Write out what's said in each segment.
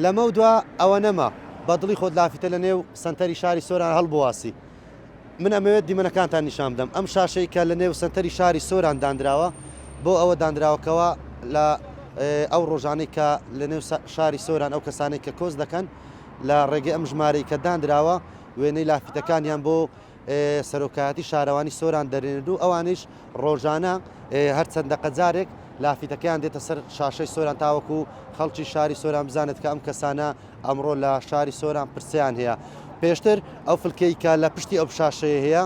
لەمەودوا ئەوە نەما بە دڵی خۆت لافیتە لە نێو سەنتەری شاری سۆران هەڵبواسی. من ئەمەوێت دیمەنەکانتان نیشان بدەم. ئەم شاشەی کە لە نێو سەنتەری شاری سۆران داندراوە بۆ ئەوە داندراوە کەوا لە ئەو ڕۆژانەی کە لە نێو شاری سۆران ئەو کەسانەی کە کۆچ دەکەن لە ڕێگەی ئەم ژمارەی کە داندراوە وێنەی لافیتەکانیان بۆ سەرۆکایەتی شارەوانی سۆران دەرێنن و ئەوانیش ڕۆژانە هەر چەند دەقە جارێک لافیتەکەیان دێتە سەر شاشەی سۆران تاوەکو خەڵکی شاری سۆران بزانێت کە ئەم کەسانە ئەمڕۆ لە شاری سۆران پرسەیان هەیە. پێشتر ئەو فلکەی کە لە پشتی ئەو شاشەیە هەیە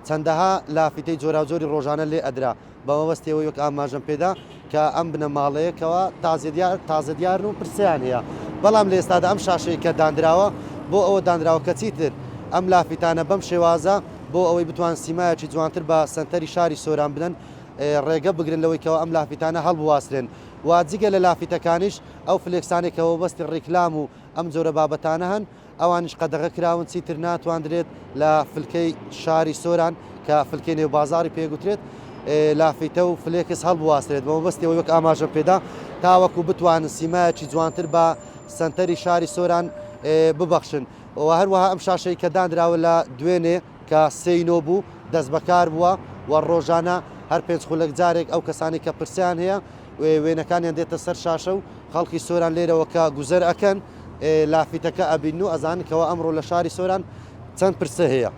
چەندەها لافیتەی جۆراوجۆری ڕۆژانە لێ ئەدرا بە مەبەستی ئەوەی وەک ئاماژەم پێدا کە ئەم بنەماڵەیە کەوا تازە دیار تازە دیارن و پرسەیان هەیە بەڵام لە ئێستادا ئەم شاشەی کە داندراوە بۆ ئەوە دانراوە کە چیتر ئەم لافیتانە بەم شێوازە بۆ ئەوەی بتوان سیمایەکی جوانتر بە سەنتەری شاری سۆران بدەن ڕێگە بگرن لەوەی کەوا ئەم لافیتانە هەڵبواسرێن و جگە لە لافیتەکانیش ئەو فلێکسانەی کە مەبەستی ڕیکلام و ئەم جۆرە بابەتانە هەن ئەوانیش قەدەغە کراون، چیتر ناتواندرێت لە فلکەی شاری سۆران کە فلکەی نێو بازاڕی پێگوترێت لافیتە و فلێکس هەڵبواسرێت بە مەبەستی ئەوەی وەک ئاماژەم پێدا تاوەکو بتوانن سیمایەکی جوانتر بە سەنتەری شاری سۆران ببەخشن و هەروەها ئەم شاشەی کە دانراوە لە دوێنێ کە سێی نۆ بوو دەستبەکار بووە و ڕۆژانە هەر پێنج خولەک جارێک ئەو کەسانی کە پرسیان هەیە وێنەکانیان دێتە سەر شاشە و خەڵکی سۆران لێرەوە کە گوزەر ئەکەن لافیتەکە ئەبینن و ئەزانن کەوا ئەمڕۆ لە شاری سۆران چەند پرسە هەیە.